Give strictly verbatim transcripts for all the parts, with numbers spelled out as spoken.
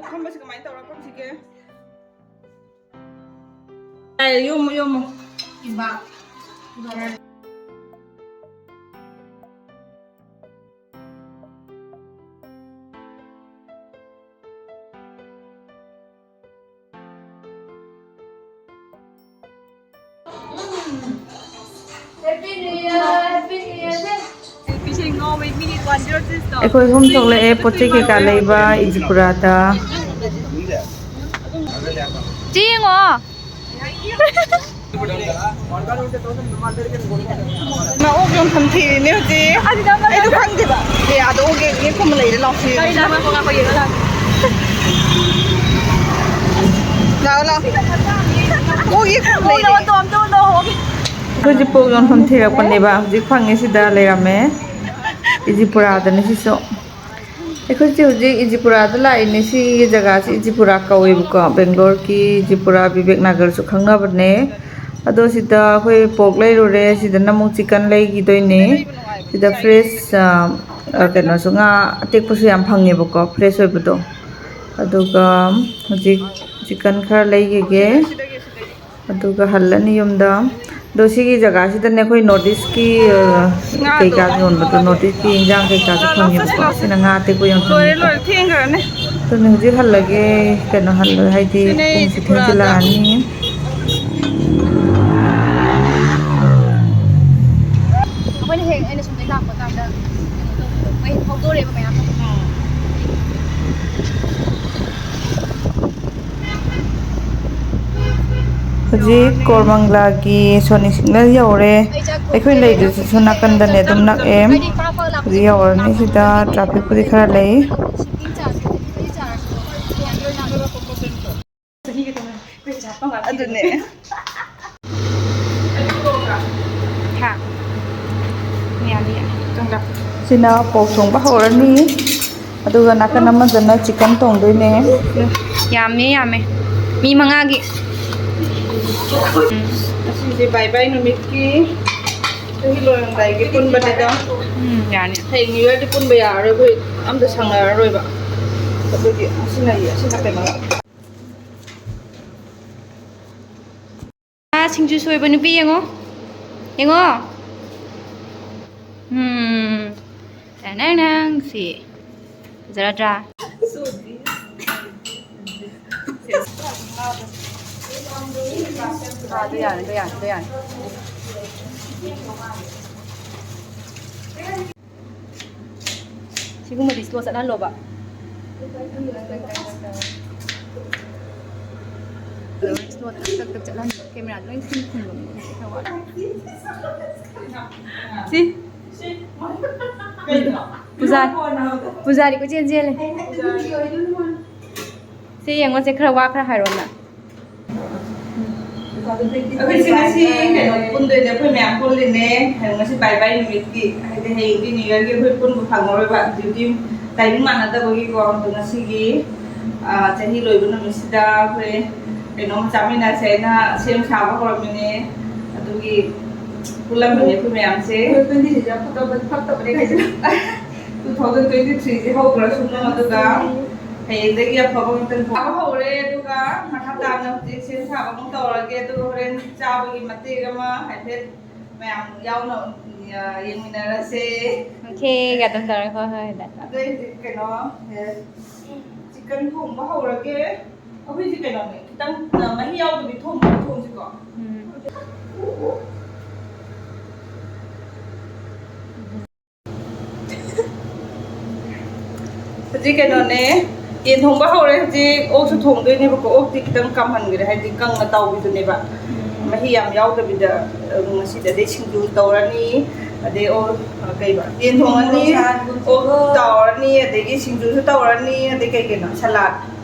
ꯐꯝꯕꯁꯤ ꯀꯃꯥꯏꯅ ꯇꯧꯔ ꯐꯝꯁꯤꯒꯦ? ꯌꯥꯔꯦ, ꯌꯣꯝꯃꯣ, ꯌꯣꯝꯃꯣ꯫ ꯑꯩꯈꯣꯏ ꯑꯍꯨꯝ ꯊꯣꯛꯂꯛꯑꯦ ꯄꯣꯠ ꯆꯩ ꯀꯩꯀꯥ ꯂꯩꯕ ꯏꯖꯤꯄꯨꯔꯥꯗ꯫ ꯆꯦ ꯌꯦꯡꯉꯣ꯫ ꯃꯥ ꯑꯣꯛ ꯌꯣꯟꯐꯝ ꯊꯤꯔꯤꯅꯦ ꯍꯧꯖꯤꯛ꯫ ꯑꯗꯨꯗ ꯑꯃ ꯑꯩꯗꯣ ꯈꯪꯗꯦꯕ꯫ ꯑꯦ, ꯑꯗꯣ ꯑꯣꯛ ꯌꯦꯡ-, ꯌꯦꯡꯐꯝ ꯂꯩꯔꯦ, ꯂꯥꯎ ꯁꯤ꯫ ꯀꯔꯤ ꯂꯥꯎ? ꯉꯥꯏꯈꯣ, ꯉꯥꯏꯈꯣ, ꯌꯦꯡꯉꯣ ꯂꯥꯎ꯫ ꯂꯥꯛꯑꯣ, ꯂꯥꯛꯑꯣ꯫ ꯑꯣꯛ ꯌꯦꯡꯐꯝ ꯑꯣꯛ ꯂꯩꯔꯦ꯫ ꯂꯥꯛꯑꯣ, ꯇꯣ, ꯑꯝꯇ ꯎꯠꯂꯛꯑꯣ꯫ ꯑꯩꯈꯣꯏꯁꯦ ꯄꯣꯛ ꯌꯣꯟꯐꯝ ꯊꯤꯔꯛꯄꯅꯦꯕ꯫ ꯍꯧꯖꯤꯛ ꯐꯪꯉꯦ, ꯁꯤꯗ ꯂꯩꯔꯝꯃꯦ꯫ ꯏꯖꯤꯄꯨꯔꯥꯗꯅꯦ ꯁꯤꯁꯨ꯫ ꯑꯩꯈꯣꯏꯁꯦ ꯍꯧꯖꯤꯛ ꯏꯖꯤꯄꯨꯔꯥꯗ ꯂꯥꯛꯏꯅꯦ꯫ ꯁꯤꯒꯤ ꯖꯒꯥꯁꯤ ꯏꯖꯤꯄꯨꯔꯥ ꯀꯧꯋꯦꯕꯀꯣ꯫ ꯕꯦꯡꯒ꯭ꯂꯣꯔꯒꯤ ꯏꯖꯤꯄꯨꯔꯥ ꯕꯤꯕꯦꯛ ꯅꯒꯔꯁꯨ ꯈꯪꯅꯕꯅꯦ꯫ ꯑꯗꯣ ꯁꯤꯗ ꯑꯩꯈꯣꯏ ꯄꯣꯛ ꯂꯩꯔꯨꯔꯦ꯫ ꯁꯤꯗꯅ ꯑꯃꯨꯛ ꯆꯤꯀꯟ ꯂꯩꯈꯤꯗꯣꯏꯅꯦ꯫ ꯁꯤꯗ ꯐ꯭ꯔꯦꯁ, ꯑ, ꯑ, ꯀꯩꯅꯣꯁꯨ, ꯉꯥ ꯑꯇꯦꯛꯄꯁꯨ ꯌꯥꯝ ꯐꯪꯉꯦꯕꯀꯣ, ꯐ꯭ꯔꯦꯁ ꯑꯣꯏꯕꯗꯣ꯫ ꯑꯗꯨꯒ ꯍꯧꯖꯤꯛ ꯆꯤꯀꯟ ꯈꯔ ꯂꯩꯈꯤꯒꯦ꯫ ꯑꯗꯨꯒ ꯍꯜꯂꯅꯤ ꯌꯨꯝꯗ꯫ ꯑꯗꯣ ꯁꯤꯒꯤ ꯖꯒꯥꯁꯤꯗꯅꯦ ꯑꯩꯈꯣꯏ ꯅꯣꯔꯠ ꯏꯁꯀꯤ, ꯑ, ꯉꯥꯗꯣ꯫ ꯀꯩꯀꯥ ꯌꯣꯟꯕꯗꯣ, ꯅꯣꯔꯠ ꯏꯁꯀꯤ ꯏꯟꯖꯥꯡ ꯀꯩꯀꯥꯁꯨ ꯆꯠꯂꯣ, ꯐꯪꯉꯦꯕꯀꯣ꯫ ꯆꯠꯂꯣ꯫ ꯁꯤꯅ ꯉꯥ ꯑꯇꯦꯛꯄ ꯌꯣꯟꯐꯝ꯫ ꯂꯣꯏꯔꯦ, ꯂꯣꯏꯔꯦ, ꯊꯦꯡꯈ꯭ꯔꯅꯤ꯫ ꯑꯗꯨꯅ ꯍꯧꯖꯤꯛ ꯍꯜꯂꯒꯦ꯫ ꯀꯩꯅꯣ ꯍꯜꯂꯣꯏ ꯍꯥꯏꯗꯤ ꯁꯤꯅꯦ ꯄꯨꯡꯁꯨ ꯇ꯭ꯔꯤꯄꯨꯔꯥꯗ꯫ ꯊꯦꯡꯖꯤꯜꯂꯛꯑꯅꯤ꯫ ꯑꯩꯈꯣꯏꯅ ꯍꯦꯛ, ꯑꯩꯅ ꯁꯣꯝꯗꯩ ꯂꯥꯛꯄ ꯀꯥꯟꯗ ꯀꯩꯅꯣ ꯇꯧꯕꯗꯣ, ꯃꯩ ꯍꯧꯗꯣꯔꯛꯑꯦꯕ ꯃꯌꯥꯝ꯫ ꯍꯧꯖꯤꯛ ꯀꯣꯔꯃꯪꯂꯥꯒꯤ ꯁꯣꯅꯤ ꯁꯤꯒꯅꯦꯜ ꯌꯧꯔꯦ꯫ ꯑꯩꯈꯣꯏ ꯂꯩꯗꯨꯁꯨ ꯁꯣꯝ ꯅꯥꯀꯟꯗꯅꯦ, ꯑꯗꯨꯝ ꯅꯛꯑꯦ꯫ ꯍꯧꯖꯤꯛ ꯌꯧꯔꯅꯤ꯫ ꯁꯤꯗ ꯇ꯭ꯔꯥꯐꯤꯛꯄꯨꯗꯤ ꯈꯔ ꯂꯩ꯫ ꯑꯗꯨꯅꯦ꯫ ꯍꯥ? ꯌꯥꯅꯤ, ꯌꯥꯅꯤ꯫ ꯁꯤꯅ ꯄꯣꯛ ꯊꯣꯡꯕ ꯍꯧꯔꯅꯤ, ꯑꯗꯨꯒ ꯅꯥꯀꯟ ꯑꯃꯗꯅ ꯆꯤꯀꯟ ꯊꯣꯡꯗꯣꯏꯅꯦ꯫ ꯌꯥꯝꯃꯦ, ꯌꯥꯝꯃꯦ꯫ ꯃꯤ ꯃꯉꯥꯒꯤ꯫ ꯎꯝ꯫ ꯉꯁꯤꯁꯦ ꯕꯥꯏ ꯕꯥꯏ ꯅꯨꯃꯤꯠꯀꯤ ꯆꯍꯤ ꯂꯣꯏꯔꯝꯗꯥꯏꯒꯤ ꯄꯨꯟꯕꯅꯤꯗ꯫ ꯎꯝ, ꯌꯥꯅꯤ꯫ ꯍꯌꯦꯡ ꯅ꯭ꯌꯨ ꯌꯔꯗꯤ ꯄꯨꯟꯕ ꯌꯥꯔꯔꯣꯏ, ꯑꯩꯈꯣꯏ ꯑꯝꯇ ꯁꯪꯅꯔꯔꯣꯏꯕ꯫ ꯑꯗꯨꯒꯤ ꯑꯁꯤꯅ ꯑꯁꯤꯅ ꯀꯩꯅꯣ꯫ ꯑꯥ, ꯁꯤꯡꯖꯨ ꯁꯣꯏꯕ ꯅꯨꯄꯤ ꯌꯦꯡꯉꯣ꯫ ꯌꯦꯡꯉꯣ꯫ ꯎꯝ꯫ ꯇꯦꯡ ꯇꯦꯡ ꯇꯦꯡ꯫ ꯁꯤ꯫ ꯐꯖꯔꯗ꯭ꯔꯥ? ꯑꯥ, ꯑꯗꯨ ꯌꯥꯔꯦ, ꯑꯗꯨ ꯌꯥꯔꯦ, ꯑꯗꯨ ꯌꯥꯔꯦ꯫ ꯁꯤꯒꯨꯝꯕꯗꯤ slow ꯆꯠꯍꯜꯂꯣꯕ꯫ Slow ꯇꯛ ꯇꯛ ꯇꯛ ꯆꯠꯍꯟꯕ꯫ Camera ꯗ ꯂꯣꯏ ꯁꯤꯟ ꯊꯨꯡꯕ꯫ ꯁꯤ꯫ ꯄꯨꯖꯥ-, ꯄꯨꯖꯥꯔꯤ ꯀꯣꯏꯆꯦꯟ ꯆꯦꯜꯂꯦ꯫ ꯁꯤ ꯌꯦꯡꯉꯣ, ꯁꯦ ꯈꯔ ꯋꯥ ꯈꯔ ꯍꯥꯏꯔꯣꯅ꯫ ꯑꯩꯈꯣꯏꯁꯦ ꯉꯁꯤ ꯀꯩꯅꯣ ꯄꯨꯟꯗꯣꯏꯅꯦ, ꯑꯩꯈꯣꯏ ꯃꯌꯥꯝ ꯄꯨꯜꯂꯤꯅꯦ꯫ ꯉꯁꯤ bye bye ꯅꯨꯃꯤꯠꯀꯤ, ꯍꯥꯏꯗꯤ ꯍꯌꯦꯡꯗꯤ New Year ꯒꯤ ꯑꯩꯈꯣꯏ ꯄꯨꯟꯕ ꯐꯪꯉꯔꯣꯏꯕ, duty timing ꯃꯥꯟꯅꯗꯕꯒꯤꯀꯣ꯫ ꯑꯗꯣ ꯉꯁꯤꯒꯤ, ꯑꯥ, ꯆꯍꯤ ꯂꯣꯏꯕ ꯅꯨꯃꯤꯠꯁꯤꯗ ꯑꯩꯈꯣꯏ ꯀꯩꯅꯣꯝ ꯆꯥꯃꯤꯟꯅꯁꯦ ꯍꯥꯏꯅ ꯁꯦꯝ ꯁꯥꯕ ꯍꯧꯔꯝꯃꯤꯅꯦ꯫ ꯑꯗꯨꯒꯤ ꯄꯨꯜꯂꯝꯃꯤꯅꯦ ꯑꯩꯈꯣꯏ ꯃꯌꯥꯝꯁꯦ꯫ Two thousand twenty three ꯁꯦ ꯍꯧꯈ꯭ꯔꯁꯅꯨ, ꯑꯗꯨꯒ ꯍꯌꯦꯡꯗꯒꯤ ꯑꯐꯕ ꯉꯥꯛꯇꯪ ꯊꯣꯛꯄ ꯍꯧꯔꯦ꯫ ꯑꯗꯨꯒ ꯃꯈꯥ ꯇꯥꯅ ꯍꯧꯖꯤꯛ ꯁꯦꯝ ꯁꯥꯕ ꯑꯃꯨꯛ ꯇꯧꯔꯒꯦ, ꯑꯗꯨꯒ ꯍꯣꯔꯦꯟ ꯆꯥꯕꯒꯤ ꯃꯇꯦꯛ ꯑꯃ ꯍꯥꯏꯐꯦꯠ ꯃꯌꯥꯝ ꯌꯥꯎꯅ, ꯑ, ꯌꯦꯡꯃꯤꯟꯅꯔꯁꯦ꯫ Okay ꯒ ꯑꯗꯨꯝ ꯇꯧꯔꯒ, ꯍꯣꯏ, ꯍꯣꯏ, ꯍꯣꯏ꯫ ꯑꯗꯣ ꯑꯩ ꯍꯧꯖꯤꯛ ꯀꯩꯅꯣ, ꯑ, chicken ꯊꯣꯡꯕ ꯍꯧꯔꯒꯦ꯫ ꯑꯩꯈꯣꯏꯁꯦ ꯀꯩꯅꯣꯅꯦ, ꯈꯤꯇꯪ, ꯑ, ꯃꯍꯤ ꯌꯥꯎꯗꯕꯤ ꯊꯣꯡꯕ ꯊꯣꯡꯁꯤꯀꯣ꯫ ꯎꯝ꯫ ꯍꯧꯖꯤꯛ ꯀꯩꯅꯣꯅꯦ, ꯌꯦꯟ ꯊꯣꯡꯕ ꯍꯧꯔꯦ꯫ ꯍꯧꯖꯤꯛ ꯑꯣꯛꯁꯨ ꯊꯣꯡꯗꯣꯏꯅꯦꯕꯀꯣ꯫ ꯑꯣꯛꯇꯤ ꯈꯤꯇꯪ ꯀꯥꯝꯍꯟꯈ꯭ꯔꯦ, ꯍꯥꯏꯗꯤ ꯀꯪꯅ ꯇꯥꯎꯕꯤꯗꯨꯅꯦꯕ꯫ ꯎꯝ꯫ ꯃꯍꯤ ꯌꯥꯝ ꯌꯥꯎꯗꯕꯤꯗ, ꯑ, ꯉꯁꯤꯗꯤ꯫ ꯑꯗꯩ ꯁꯤꯡꯖꯨ ꯇꯧꯔꯅꯤ, ꯑꯗꯩ ꯑꯣꯛ, ꯑ, ꯀꯩꯕ, ꯌꯦꯟ ꯊꯣꯡꯉꯅꯤ, ꯃꯣꯔꯣꯛ ꯁꯥꯍꯟꯒꯨꯝꯁꯤꯀꯣ꯫ ꯑꯣꯛ ꯇꯥꯎꯔꯅꯤ, ꯑꯗꯒꯤ ꯁꯤꯡꯖꯨꯁꯨ ꯇꯧꯔꯅꯤ, ꯑꯗꯩ ꯀꯩ ꯀꯩꯅꯣ, salad꯫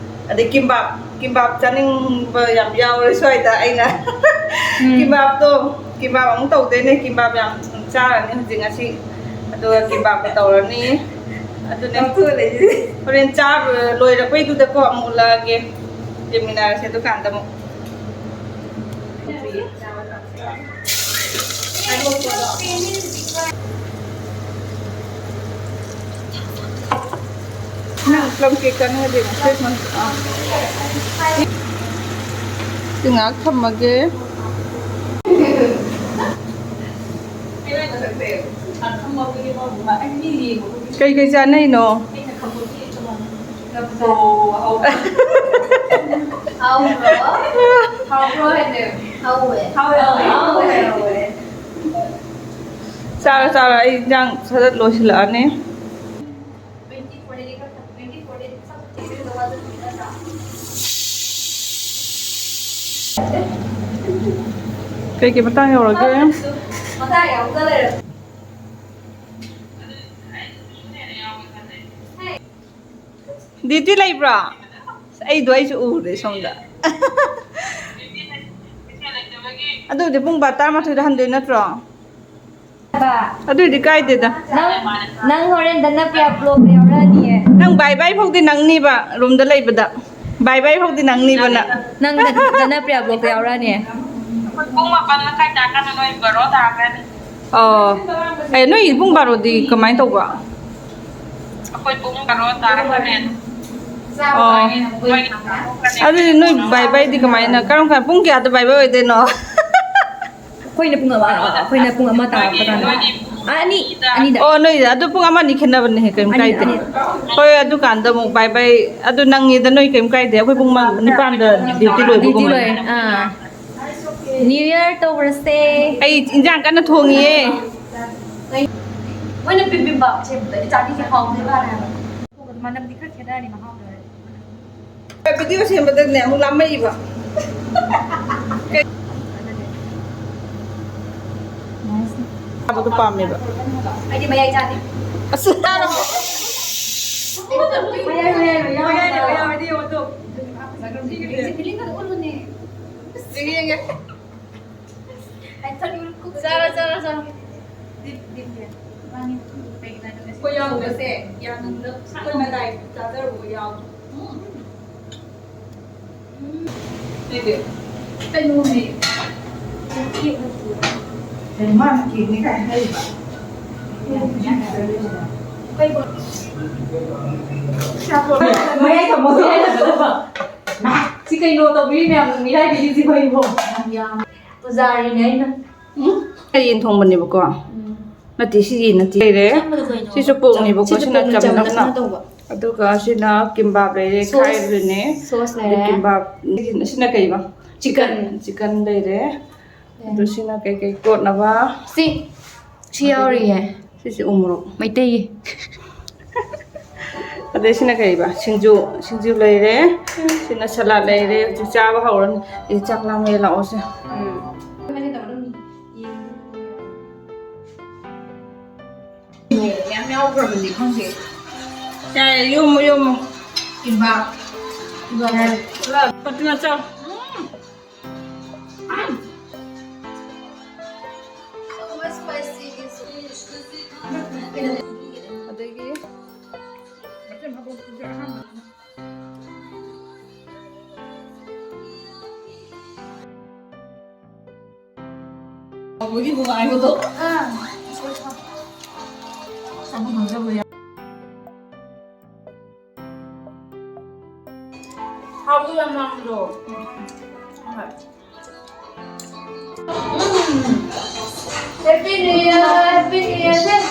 ꯑꯗꯩ ꯀꯤꯝꯕꯥꯞ, ꯀꯤꯝꯕꯥꯞ ꯆꯥꯅꯤꯡꯕ ꯌꯥꯝ ꯌꯥꯎꯔꯦ ꯁ꯭ꯋꯥꯏꯗ ꯑꯩꯅ꯫ ꯎꯝ꯫ ꯀꯤꯝꯕꯥꯞꯇꯣ, ꯀꯤꯝꯕꯥꯞ ꯑꯃꯨꯛ ꯇꯧꯗꯣꯏꯅꯦ꯫ ꯀꯤꯝꯕꯥꯞ ꯌꯥꯝ ꯆꯥꯔꯅꯤ ꯍꯧꯖꯤꯛ ꯉꯁꯤ꯫ ꯑꯗꯨꯒ ꯀꯤꯝꯕꯥꯞꯀ ꯇꯧꯔꯅꯤ꯫ ꯑꯗꯨꯅꯦ꯫ ꯂꯧꯊꯣꯛꯑ ꯂꯩꯁꯤꯗꯤ꯫ ꯍꯣꯔꯦꯟ ꯆꯥꯕ ꯂꯣꯏꯔꯛꯄꯩꯗꯨꯗꯀꯣ ꯑꯃꯨꯛ ꯎꯠꯂꯛꯑꯒꯦ꯫ ꯌꯦꯡꯃꯤꯟꯅꯔꯁꯦ ꯑꯗꯨꯀꯥꯟꯗ ꯑꯃꯨꯛ꯫ ꯄꯝ ꯀꯦꯛ ꯆꯥꯅꯤꯡꯉꯗꯤ ꯈ꯭ꯔꯤꯁꯃꯥꯁ, ꯑꯥ꯫ ꯁꯤ ꯉꯥꯏꯍꯥꯛ ꯊꯝꯃꯒꯦ꯫ ꯀꯩꯀꯩ ꯆꯥꯅꯩꯅꯣ? ꯍꯥꯎꯕ꯭ꯔꯣ? ꯍꯥꯎꯕ꯭ꯔꯣ ꯍꯥꯏꯅꯦ? ꯍꯥꯎꯋꯦ꯫ ꯍꯥꯎꯋꯦ, ꯍꯥꯎꯋꯦ, ꯍꯥꯎꯋꯦ, ꯍꯥꯎꯋꯦ꯫ ꯆꯥꯔꯣ, ꯆꯥꯔꯣ, ꯑꯩ ꯏꯟꯖꯥꯡ ꯁꯠ ꯁꯠ ꯂꯣꯏꯁꯤꯜꯂꯛꯑꯅꯤ꯫ ꯀꯩ ꯀꯩ ꯃꯇꯥꯡ ꯌꯧꯔꯒꯦ? ꯗ꯭ꯌꯨꯇꯤ ꯂꯩꯕ꯭ꯔꯣ? ꯑꯩꯗꯣ ꯑꯩꯁꯨ ꯎꯔꯦ ꯁꯣꯝꯗ꯫ ꯑꯗꯨꯕꯨꯗꯤ ꯄꯨꯡ ꯕꯥꯔꯣ, ꯇꯔꯥꯃꯥꯊꯣꯏꯗ ꯍꯟꯗꯣꯏ ꯅꯠꯇ꯭ꯔꯣ? ꯑꯗꯨꯏꯗꯤ ꯀꯥꯏꯗꯦꯗ꯫ ꯅꯪ, ꯅꯪ ꯍꯣꯔꯦꯟ ꯙꯅꯄ꯭ꯔꯤꯌꯥ ꯕ꯭ꯂꯣꯛꯇ ꯌꯥꯎꯔꯛꯑꯅꯤꯌꯦ꯫ ꯅꯪ ꯕꯥꯏ ꯕꯥꯏ ꯐꯥꯎꯗꯤ ꯅꯪꯅꯤꯕ, ꯔꯨꯝꯗ ꯂꯩꯕꯗ꯫ ꯕꯥꯏ ꯕꯥꯏ ꯐꯥꯎꯗꯤ ꯅꯪꯅꯤꯕ ꯅꯪ꯫ ꯅꯪ ꯙ-, ꯙꯅꯄ꯭ꯔꯤꯌꯥ ꯕ꯭ꯂꯣꯛꯇ ꯌꯥꯎꯔꯛꯑꯅꯤꯌꯦ꯫ ꯑꯩꯈꯣꯏ ꯄꯨꯡ ꯃꯥꯄꯟ ꯃꯈꯥꯏ ꯇꯥꯔꯀꯥꯟꯗ ꯅꯣꯏ ꯕꯥꯔꯣ ꯇꯥꯈ꯭ꯔꯅꯤ꯫ ꯑꯣ꯫ ꯑꯦ, ꯅꯣꯏ ꯄꯨꯡ ꯕꯥꯔꯣꯗꯤ ꯀꯃꯥꯏꯅ ꯇꯧꯕ? ꯑꯩꯈꯣꯏ ꯄꯨꯡ ꯕꯥꯔꯣ ꯇꯥꯔꯀꯥꯟꯗ ꯑꯣ꯫ ꯅꯣꯏꯒꯤ ꯅꯣꯏꯒꯤ ꯑꯗꯨꯗꯤ ꯅꯣꯏ ꯕꯥꯏ ꯕꯥꯏꯗꯤ ꯀꯃꯥꯏꯅ, ꯀꯔꯝ ꯀꯥꯟ, ꯄꯨꯡ ꯀꯌꯥꯗ ꯕꯥꯏ ꯕꯥꯏ ꯑꯣꯏꯗꯣꯏꯅꯣ? ꯑꯩꯈꯣꯏꯅ ꯄꯨꯡ ꯑꯃ, ꯑꯩꯈꯣꯏꯅ ꯄꯨꯡ ꯑꯃ ꯇꯥꯔꯛꯄ ꯀꯥꯟꯗ꯫ ꯑꯥ, ꯑꯅꯤ, ꯑꯅꯤꯗ꯫ ꯑꯣ, ꯅꯣꯏꯗ ꯑꯗꯨ ꯄꯨꯡ ꯑꯃ ꯑꯅꯤ ꯈꯦꯠꯅꯕꯅꯦꯍꯦ, ꯀꯩꯝ ꯑꯅꯤ, ꯀꯥꯏꯗꯦ꯫ ꯑꯅꯤ꯫ ꯍꯣꯏ, ꯑꯗꯨꯀꯥꯟꯗ ꯑꯃꯨꯛ ꯕꯥꯏ ꯕꯥꯏ, ꯑꯗꯨ ꯅꯪꯉꯤꯗ ꯅꯣꯏ ꯀꯩꯝ ꯀꯥꯏꯗꯦ꯫ ꯑꯩꯈꯣꯏ ꯄꯨꯡ ꯃ-, ꯅꯤꯄꯥꯟꯗ ꯗ꯭ꯌꯨꯇꯤ ꯂꯣꯏꯕꯒꯨꯝꯕꯅꯦ꯫ ꯗ꯭ꯌꯨꯇꯤ ꯂꯣꯏ, ꯑꯥ꯫ New Year ꯇꯧꯔꯁꯦ꯫ ꯑꯩ ꯏꯟꯖꯥꯡ ꯀꯟꯅ ꯊꯣꯡꯉꯤꯌꯦ꯫ ꯃꯣꯏꯅ ꯕꯤꯕꯤꯝꯕꯥꯞ ꯁꯦꯝꯕꯗ ꯑꯩ ꯆꯥꯅꯤꯡꯉꯦ, ꯍꯥꯎꯗꯣꯏ ꯃꯥꯜꯂꯦ ꯍꯥꯏꯕ꯫ ꯃꯅꯝꯗꯤ ꯈꯔ ꯈꯦꯠꯅꯔꯅꯤ ꯃꯍꯥꯎꯗꯣ꯫ ꯚꯤꯗꯤꯑꯣ ꯁꯦꯝꯕꯗꯅꯦ ꯑꯃꯨꯛ ꯂꯥꯝꯃꯛꯏꯕ꯫ ꯆꯥꯕꯗꯣ ꯄꯥꯝꯃꯦꯕ꯫ ꯑꯩꯗꯤ ꯃꯌꯥꯏ ꯆꯥꯅꯤ꯫ ꯑꯁ꯫ ꯃꯌꯥꯏ, ꯃꯌꯥꯏ, ꯃꯌꯥꯏ, ꯃꯌꯥꯏ, ꯃꯌꯥꯏ, ꯃꯌꯥꯏ, ꯃꯌꯥꯏ꯫ ꯌꯦꯡꯒꯦ, ꯌꯦꯡꯒꯦ꯫ ꯆꯥꯔꯣ, ꯆꯥꯔꯣ, ꯆꯥꯔꯣ꯫ ꯑꯩꯈꯣꯏ ꯌꯥꯎꯗꯕꯁꯦ ꯌꯥꯅꯤꯡꯗꯕ, ꯑꯩꯈꯣꯏ ꯃꯇꯥꯏ ꯆꯥꯖꯔꯨꯕ ꯌꯥꯎꯗ꯭ꯔꯣ? ꯎꯝ꯫ ꯎꯝ꯫ ꯁꯤꯗꯤ ꯀꯩꯅꯣꯅꯦ꯫ ꯀꯩꯅꯣ ꯃꯥꯅ ꯀꯦꯛꯅꯦ ꯀꯥꯏ ꯍꯥꯏꯔꯤꯕ? ꯀꯩꯕꯣ? ꯃꯌꯥꯏ ꯊꯝꯃꯣ, ꯃꯌꯥꯏ ꯊꯝꯒꯗꯕ꯫ ꯃꯥ, ꯁꯤ ꯀꯩꯅꯣ ꯇꯧꯕꯤꯔꯤ ꯃꯌꯥꯝ, ꯃꯤꯔꯥꯏꯕꯤꯔꯤꯁꯤ ꯀꯩꯅꯣ? ꯌꯥꯝ ꯌꯥꯝ ꯄꯨꯖꯥꯔꯤꯅꯦ ꯑꯩꯅ꯫ ꯎꯝ? ꯌꯦꯟ ꯊꯣꯡꯕꯅꯦꯕꯀꯣ꯫ ꯎꯝ꯫ ꯅꯠꯇꯦ, ꯁꯤ ꯌꯦꯟ ꯅꯠꯇꯦ꯫ ꯂꯩꯔꯦ꯫ ꯑꯁꯥꯡꯕꯗꯣ ꯀꯩꯅꯣ? ꯁꯤꯁꯨ ꯄꯣꯛꯅꯦꯕꯀꯣ, ꯁꯤꯁꯨ ꯁꯤꯅ ꯄꯣꯛꯅꯤ, ꯆꯝꯅꯞꯅ꯫ ꯆꯝꯅꯞꯅ ꯇꯧꯕ꯫ ꯑꯗꯨꯒ ꯁꯤꯅ ꯀꯤꯝꯕꯥꯞ ꯂꯩꯔꯦ, ꯁꯣꯁ꯫ ꯈꯥꯏꯕꯗꯨꯅꯦ꯫ ꯁꯣꯁ ꯑꯗꯩ ꯂꯩꯔꯦ꯫ ꯀꯤꯝꯕꯥꯞ, ꯁꯤꯅ ꯀꯩꯕ? ꯆꯤꯀꯟ꯫ ꯆꯤꯀꯟ ꯂꯩꯔꯦ꯫ ꯑꯗꯨ ꯁꯤꯅ ꯀꯩꯀꯩ ꯀꯣꯠꯅꯕ? ꯁꯤ, ꯁꯤ ꯌꯥꯎꯔꯤꯌꯦ꯫ ꯁꯤꯁꯦ ꯎꯃꯣꯔꯣꯛ꯫ ꯃꯩꯇꯩꯒꯤ꯫ ꯑꯗꯩ ꯁꯤꯅ ꯀꯩꯕ? ꯁꯤꯡꯖꯨ, ꯁꯤꯡꯖꯨ ꯂꯩꯔꯦ꯫ ꯁꯤꯅ ꯁꯂꯥꯗ ꯂꯩꯔꯦ꯫ ꯍꯧꯖꯤꯛ ꯆꯥꯕ ꯍꯧꯔꯅꯤ꯫ ꯑꯦ, ꯆꯥꯛ ꯂꯥꯝꯃꯦ, ꯂꯥꯛꯑꯣ ꯁꯦ꯫ ꯎꯝ꯫ ꯃꯌꯥꯝ ꯌꯥꯎꯈ꯭ꯔꯕꯅꯤ ꯈꯪꯗꯦ꯫ ꯌꯥꯔꯦ, ꯌꯣꯝꯃꯣ, ꯌꯣꯝꯃꯣ꯫ ꯀꯤꯝꯕꯥꯞ꯫ ꯌꯥꯔꯦ꯫ ꯐꯥꯇꯤꯃꯥ ꯆꯥꯎ꯫ ꯎꯝ꯫ ꯑꯗꯒꯤ ꯇꯧꯕꯒꯤ ꯅꯨꯡꯉꯥꯏꯕꯗꯣ꯫ ꯑꯥ꯫ ꯍꯥꯎꯕ ꯌꯥꯝ ꯃꯥꯟꯕꯗꯣ꯫ ꯎꯝ꯫ Happy New Year, Happy New Year, ꯁꯦ꯫